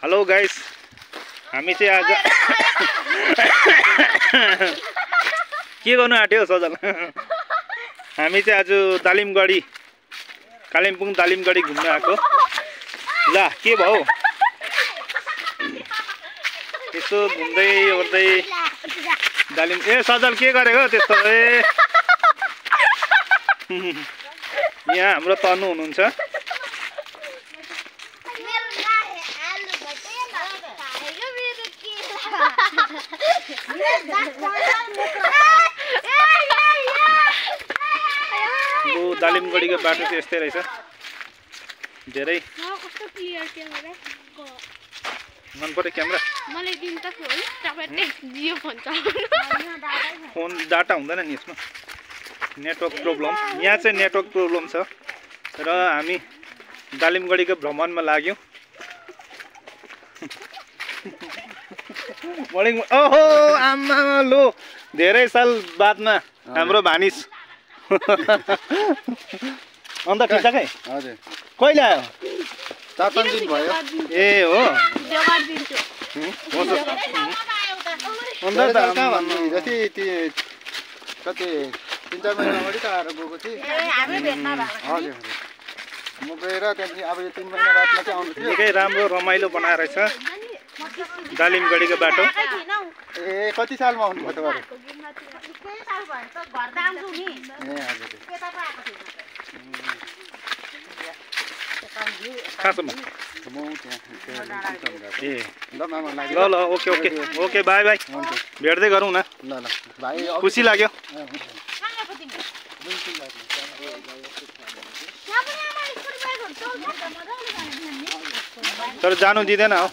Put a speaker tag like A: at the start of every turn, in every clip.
A: Hello guys, हामी चाहिँ आज के गर्नु आँट्यो सजल? हामी चाहिँ आज दालिमगढी कालिम्पोङ दालिमगढी घुम्न आएको। ल के भयो? यसो घुम्दै ओर्दै दालिम सजल के गरेको त्यस्तो? यहाँ हाम्रो तनु हुनुहुन्छ। दालिमगढीको बाटो चाहिँ यस्तै रहेछ। धेरै मन पर्यो क्यामेरा। फोन डाटा हुँदैन नि यसमा, नेटवर्क प्रब्लम। यहाँ चाहिँ नेटवर्क प्रब्लम छ र हामी दालिमगढीको भ्रमणमा लाग्यौँ। ओहो आमा लो, धेरै साल बादमा हाम्रो भानिस। अन्त ठिकै?
B: हजुर।
A: कहिले आयो?
B: 4-5 दिन भयो।
A: ए हो।
B: अन्त कहाँ भन्नु जति कति 3-4 महिना अगाडि त आएर गएको थिएँ। हजुर म गएर त्यहाँदेखि अब यो 3 महिना बादमा चाहिँ आउनु थियो।
A: निकै राम्रो रमाइलो बनाएर छ दालिमगढीको बाटो।
B: ए कति सालमा आउनु भयो तपाईहरु?
A: कहाँसम्म? ए
B: ल मामा लाग्यो।
A: ल okay okay okay by by. भेट्दै गरौँ न।
B: ल भाइ
A: खुसी लाग्यो। तर जानु दिँदैन हो,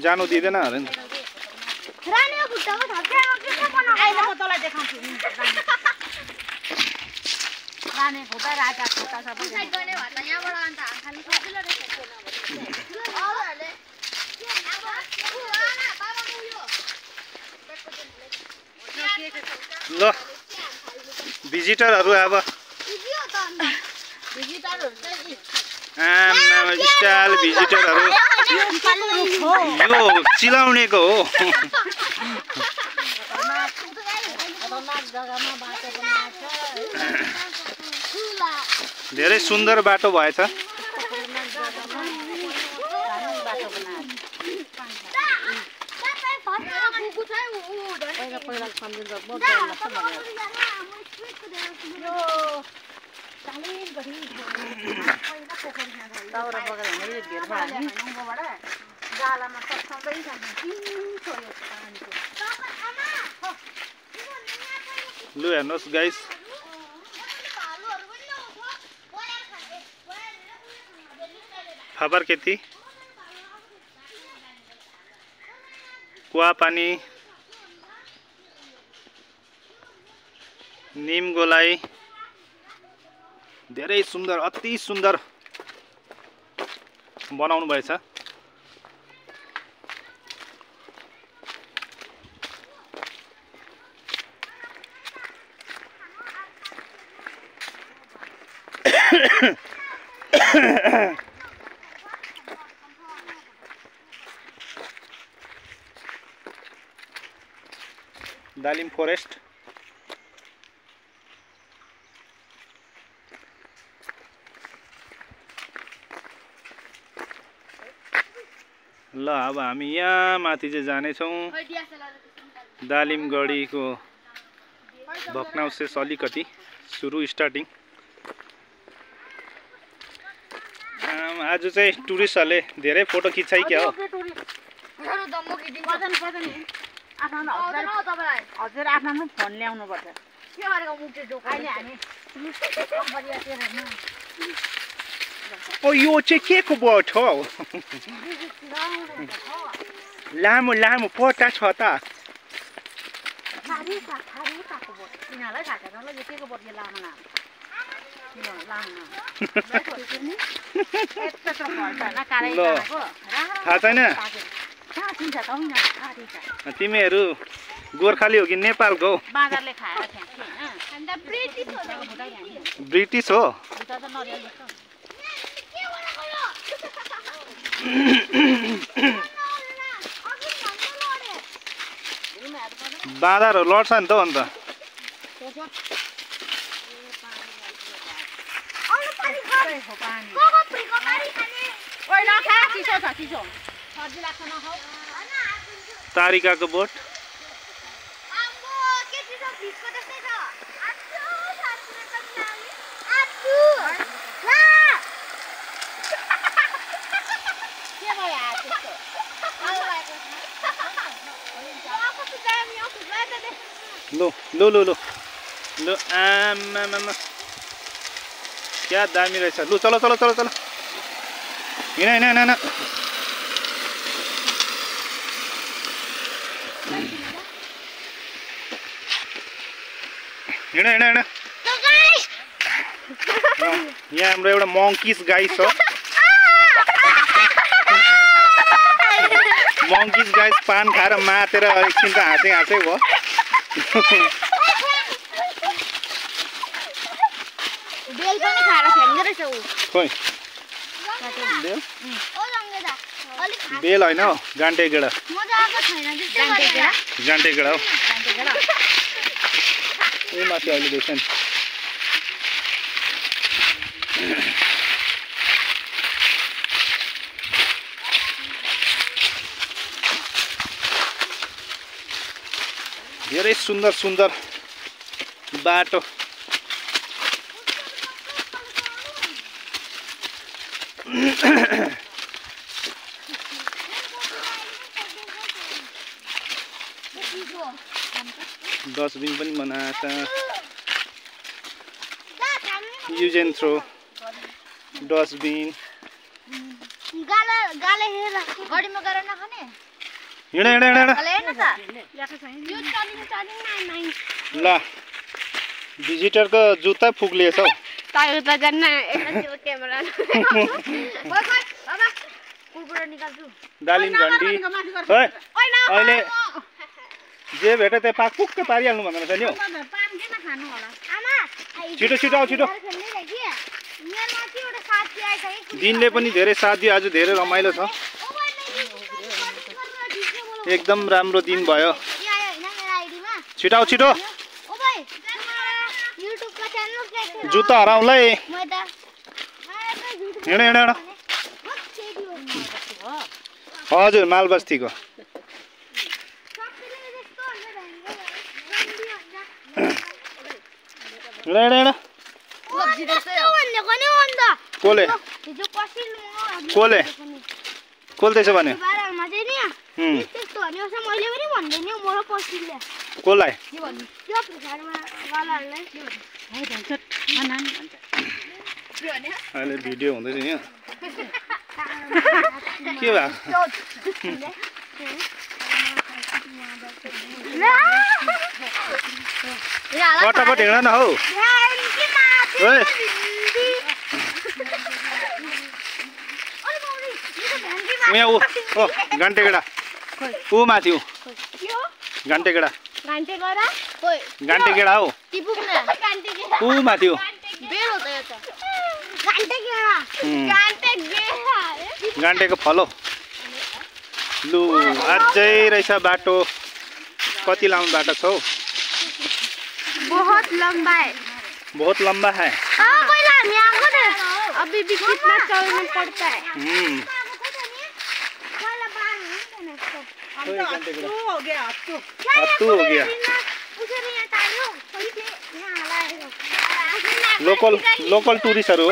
A: जानु दिँदैन अरे नि। ल भिजिटरहरू अब स्टाइल भिजिटरहरू यो चिलाउनेको हो। धेरै सुन्दर बाटो भएछ। लु हेर्नुहोस् गाइस, फापरकेती, कुवापानी, निमगोलाई, धेरै सुन्दर, अति सुन्दर बनाउनु भएछ। दालिम फरेस्ट। ल अब हामी यहाँ माथि चाहिँ जानेछौँ। दालिमगढीको भग्नावशेष अलिकति सुरु स्टार्टिङ। आज चाहिँ टुरिस्टहरूले धेरै फोटो खिचाइ क्या हो।
C: हजुर आफ्नो फोन ल्याउनु पर्छ।
A: ओ यो चाहिँ के को बोट हो? लामो लामो पट्टा छ त। थाहा छैन तिमीहरू गोर्खाली हो कि नेपालको? ब्रिटिस हो। बाँदरहरू लड्छ नि त हौ अन्त तारिकाको बोट लो लो लो लो लो आमा क्या दामी रहेछ लु चलो चलो चलो चलो हिँड हिँड हिँड हिँड हिँड हिँड यहाँ हाम्रो एउटा मङ्किस गाई छ मङ्किस गाई पान खाएर मातेर एकछिन त हाँसे हाँसे भयो
D: बेल पनि खाएर फ्याङ्दो रहेछ उ
A: खोइ बेल होइन हौ गान्टे गेडा गान्टे गेडा हौ ए माथि अहिले देख्छ नि धेरै सुन्दर सुन्दर बाटो डस्टबिन पनि बनाएको छ युज एन्ड थ्रो डस्टबिन हिँड हिँड हिँड ल भिजिटरको जुत्ता फुक्लिएछ हौ दालिम झन्डी अहिले जे भेट्यो त्यहाँ पाकपुक्क पारिहाल्नु भनेर छ नि हौ छिटो छिटो आऊ छिटो दिनले पनि धेरै साथ दियो आज धेरै रमाइलो छ एकदम राम्रो दिन भयो छिटो आऊ छिटो जुत्ता हराउँला है हिँड हिँड हिँड हजुर मालबस्तीको हिँड हिँड हिँड कोले कोले कोल्दैछ भने कसलाई अहिले भिडियो हुँदैछ यहाँ के भयो फटाफट हिँड न हौ यहाँ ऊ ओ घन्टेगडा ऊ माथि ऊ घन्टेगडा घन्टेगडा हौ ऊ माथि ऊ घन्टेको फलो लु अझै रहेछ बाटो कति लामो बाटो छ हौ
D: बहुत लंबा है पहले हम यहाँ को थे अभी भी कितना चलना पड़ता है
C: हो गया
A: हत्तू हो गया लोकल टुरिस्टहरु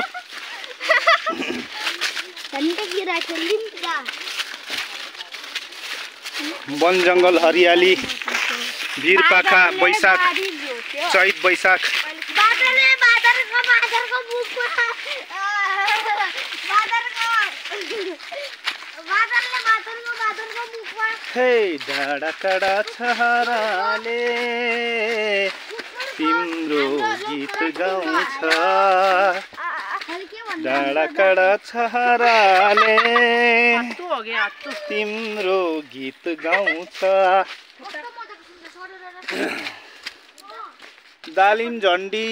A: वन जंगल हरियाली भीर पाखा बैशाख चैत बैशाख हे डाँडा काँडा छहराले तिम्रो गीत गाउँछ डाँडा काँडा छहराले तिम्रो गीत गाउँछ दालिम झन्डी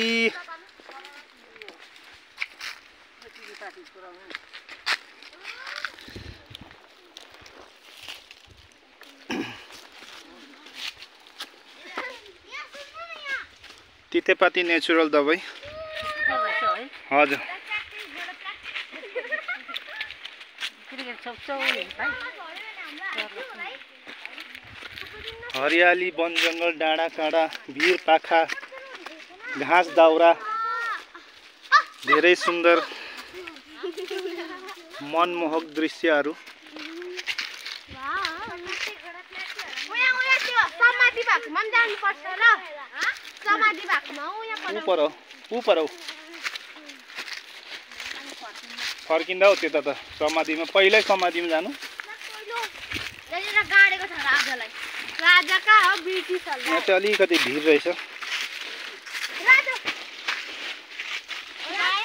A: तितेपाती नेचुरल दबाई हजुर हरियाली वन जङ्गल डाँडा काँडा भिर पाखा घाँस दाउरा धेरै सुन्दर मनमोहक दृश्यहरू ऊपर हो फर्किँदा हो त्यता त समाधिमा पहिल्यै समाधिमा जानु यहाँ चाहिँ अलिकति भिड रहेछ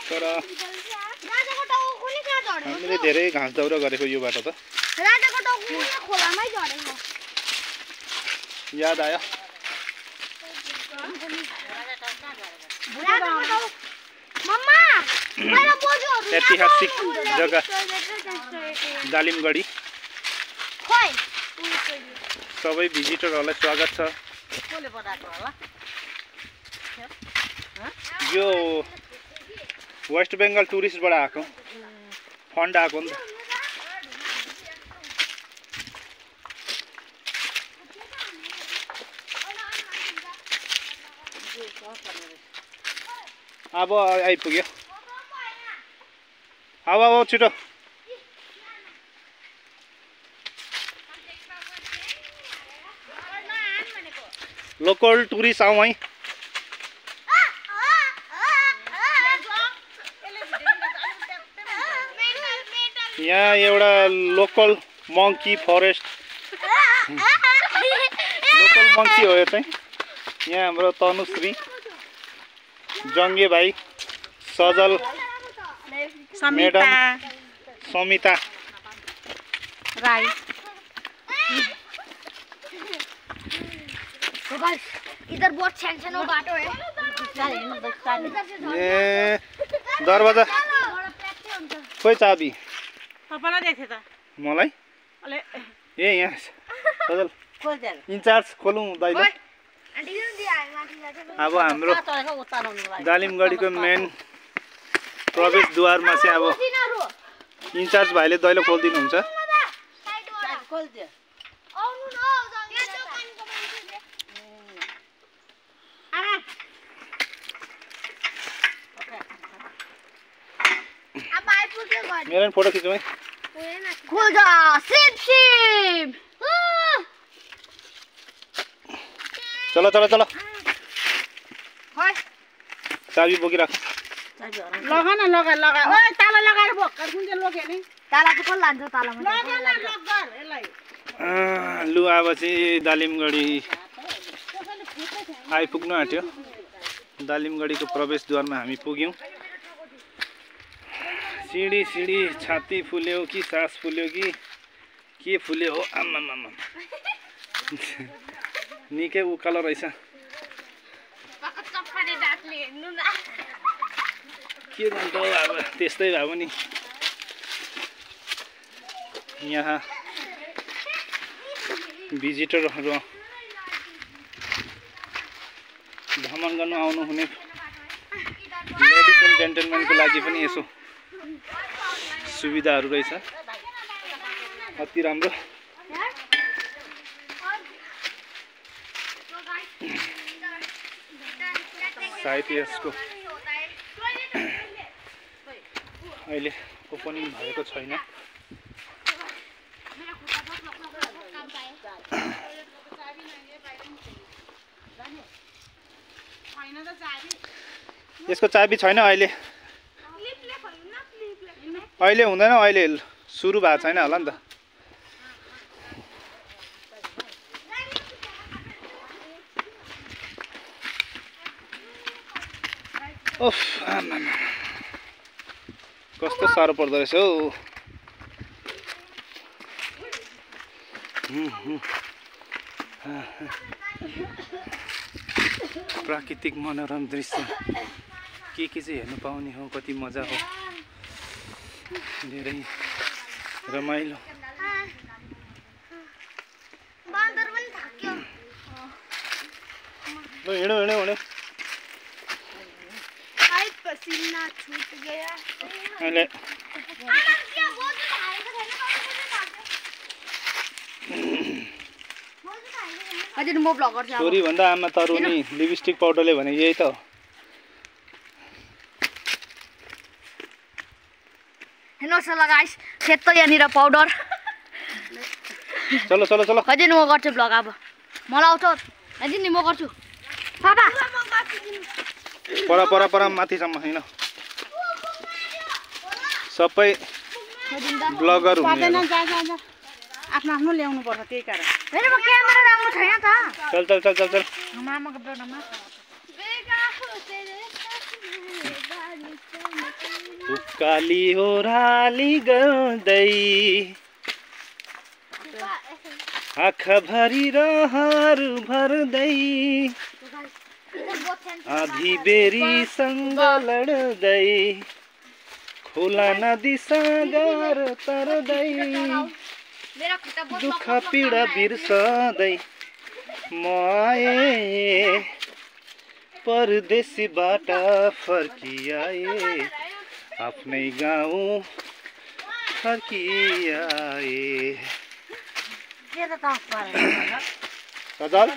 A: तर हामीले धेरै घाँस दाउरा गरेको यो बाटो त याद आयो ऐतिहासिक जग्गा दालिमगढी सबै भिजिटरहरूलाई स्वागत छ यो वेस्ट बेङ्गल टुरिस्टबाट आएको फन्ड आएको नि त अब आइपुग्यो अब छिटो लोकल टुरिस्ट आउँ है यहाँ एउटा local monkey forest local monkey हो यो चाहिँ यहाँ हाम्रो तनुश्री जङ्गे भाइ सजल मैडम समिता
C: राई
D: इधर बहुत छेनो बाटो है
A: ए दरवाजा खोइ चाबी
C: तपाईँलाई देखे त
A: मलाई
C: अले
A: ए यहाँ सजल इन्चार्ज खोलौँ दैलो अब हाम्रो दालिमगढीको मेन प्रवेशद्वारमा चाहिँ अब इन्चार्ज भाइले दैलो खोलिदिनुहुन्छ मेरो फोटो खिचौँ है चलो चलो चलो चाबी बोकिराख
C: लगा न लगा लगा ओए ताला लगाएर भक्कर कुन चाहिँ लोग्यो नि
D: ताला चाहिँ कसले लान्छ तालामा
C: लगा न लग गर यसलाई
A: लु अब चाहिँ दालिमगढी आइपुग्नु आँट्यो दालिमगढीको प्रवेशद्वारमा हामी पुग्यौँ सिँढी सिँढी छाती फुल्यो कि सास फुल्यो कि के फुल्यो हो आम्मामा निकै उकालो रहेछ के गर्नु अब त्यस्तै भए पनि यहाँ भिजिटरहरू भ्रमण गर्नु आउनुहुने लेडिज एन्ड जेन्टलमेनको लागि पनि यसो सुविधाहरू रहेछ अति राम्रो सायद यसको अहिले ओपनिङ भएको छैन यसको चाबी छैन अहिले हुँदैन अहिले सुरु भएको छैन होला नि त ओफ कस्तो साह्रो पर्दो रहेछ हौ प्राकृतिक मनोरम दृश्य के चाहिँ हेर्नु पाउने हो कति मजा हो धेरै रमाइलो हिँडो हिँड्यो हिँड्यो
D: पसीना छूट गया
A: अहिले
D: हजुर म भ्लग गर्छु अब
A: छोरी भन्दा आमा तरुनी लिपस्टिक पाउडरले भने यही त हो
D: हेर्नुहोस् ल गाइस सेतो यहाँनिर पाउडर
A: चलो चलो चलो
D: हजुर म गर्छु भ्लग अब मलाई आउँछ हजुर नि म गर्छु पापा
A: पर पर पर माथिसम्म हैन सबै ब्लगर हुने
C: पर्दैन जा जा जा आफ्नो आफ्नो ल्याउनु पर्छ त्यही कारण
D: हेर म क्यामेरा राम्रो छैन त
A: चल चल चल चल चल
D: मामाको बेलामा
A: उकाली ओह्राली गर्दै आँखाभरि रहर भर्दै आधी बेरीसँग लड्दै खोला नदी सागर तर्दै दुःख पीडा बिर्सदै म आए परदेशीबाट फर्किआए आफ्नै गाउँ फर्किआए सजल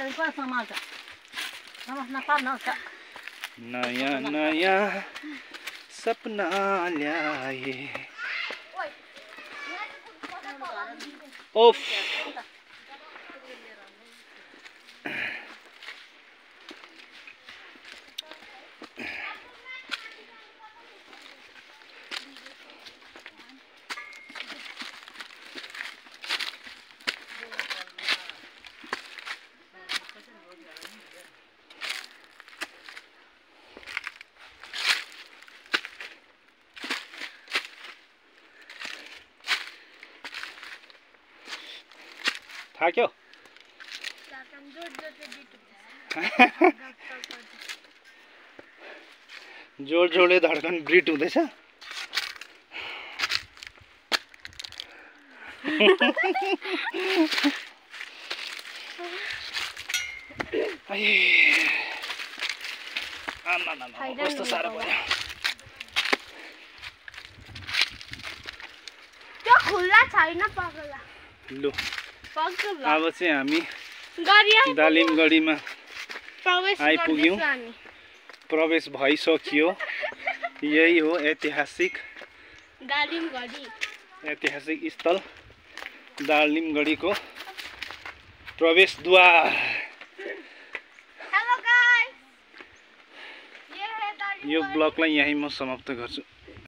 A: नयाँ नयाँ सपना ल्याए ओफ थाक्यो जोड जोडले धड्कन ब्रिट हुँदैछ कस्तो साह्रो पर्यो
D: त्यो खुल्ला छैन पगला
A: लु
D: पगला
A: अब चाहिँ हामी
D: गरिया
A: दालिमगढीमा
D: प्रवेश
A: आइपुग्यौं प्रवेश भइसक्यो यही हो ऐतिहासिक स्थल दालिमगढीको प्रवेशद्वार
D: हेलो गाइस
A: यो ब्लगलाई यहीँ म समाप्त गर्छु